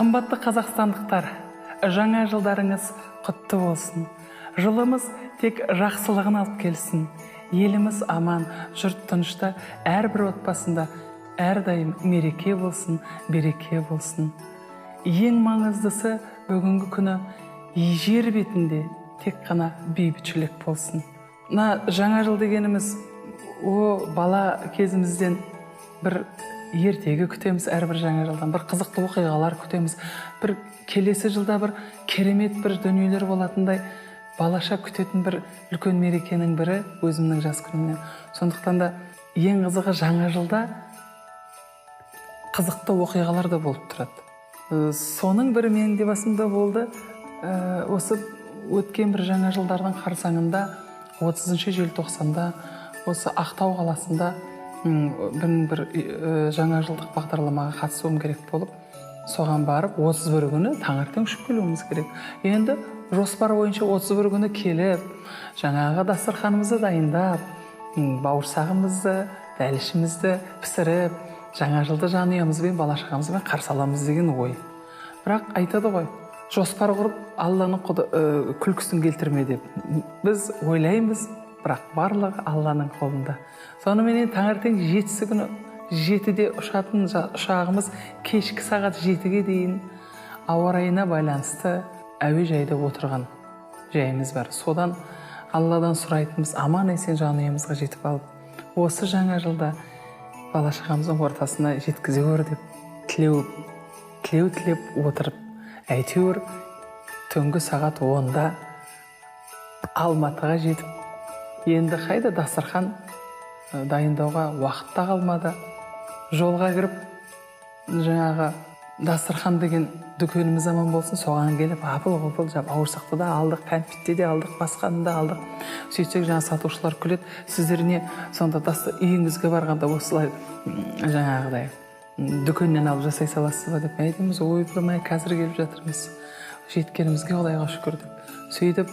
Қымбатты қазақстандықтар, жаңа жылдарыңыз құтты болсын. Жылымыз тек жақсылығын алып келсін. Еліміз аман, жұрт тынышта, әрбір отбасында әрдайым мереке болсын, береке болсын. Ең маңыздысы бүгінгі күні жер бетінде тек қана бейбітшілік болсын. Мына жаңа жыл дегеніміз, о бала кезімізден бір ертегі күтеміз, әрбір жаңа жылдан бір қызықты оқиғалар күтеміз, бір келесі жылда бір керемет бір дүниелер болатындай балаша күтетін бір үлкен мерекенің бірі өзімнің жас күнімнен. Сондықтан да ең қызығы жаңа жылда қызықты оқиғалар да болып тұрады. Соның бірі менің де басымда болды. Осы өткен бір жаңа жылдардың қарсаңында 30 желтоқсанда осы Ақтау қаласында бір жаңа жылдық бағдарламаға қатысуым керек болып, соған барып 31 күні таңертең ұшып келуіміз керек. Енді жоспар бойынша 31 күні келіп, жаңағы дастарханымызды дайындап, бауырсағымызды, бәлішімізді пісіріп, жаңа жылды жанұямызбен, бала шағамызбен қарсы аламыз деген ой. Бірақ айтады ғой, жоспар құрып Алланың күлкісін келтірме деп. Біз ойлаймыз, бірақ барлығы Алланың қолында. Соныменен таңертең 7 күні 7-де ұшатын ұшағымыз кешкі сағат 7-ге дейін ауа райына байланысты әуежайда отырған жайымыз бар. Содан Алладан сұрайтынымыз, аман есен жанұямызға жетіп алып, осы жаңа жылда бала шағамыздың ортасына жеткізе көр деп тілеу тілеп отырып, әйтеуір түнгі сағат 10-да Алматыға жетіп, енді қайда дастархан дайындауға уақыт та қалмады. Жолға кіріп, жаңағы дастархан деген дүкеніміз аман болсын, соған келіп апыл-ғұпыл бауырсақты да алдық, кәмпитті де алдық, басқаны да алдық. Сөйтсек жаңа сатушылар күледі, сіздер не сонда үйіңізге барғанда осылай жаңағыдай дүкеннен алып жасай саласыз ба деп айтамыз. Ойпырмай, қазір келіп жатырмыз, жеткенімізге Құдайға шүкір деп. Сөйтіп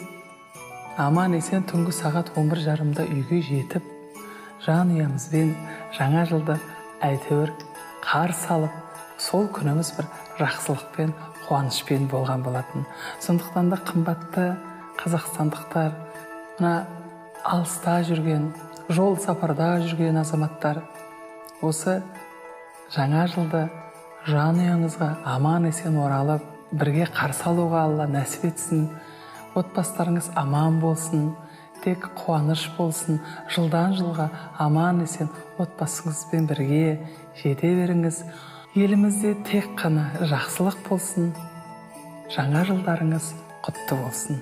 аман есен түнгі сағат 11:30-да үйге жетіп, жанұямызбен жаңа жылды әйтеуір қарсы алып, сол күніміз бір жақсылықпен, қуанышпен болған болатын. Сондықтан да қымбатты қазақстандықтар, мына алыста жүрген, жол сапарда жүрген азаматтар, осы жаңа жылды жанұяңызға аман есен оралып, бірге қарсы алуға Алла нәсіп етсін. Отбасыларыңыз аман болсын, тек қуаныш болсын, жылдан жылға аман есен отбасыңызбен бірге жете беріңіз. Елімізде тек қана жақсылық болсын, жаңа жылдарыңыз құтты болсын.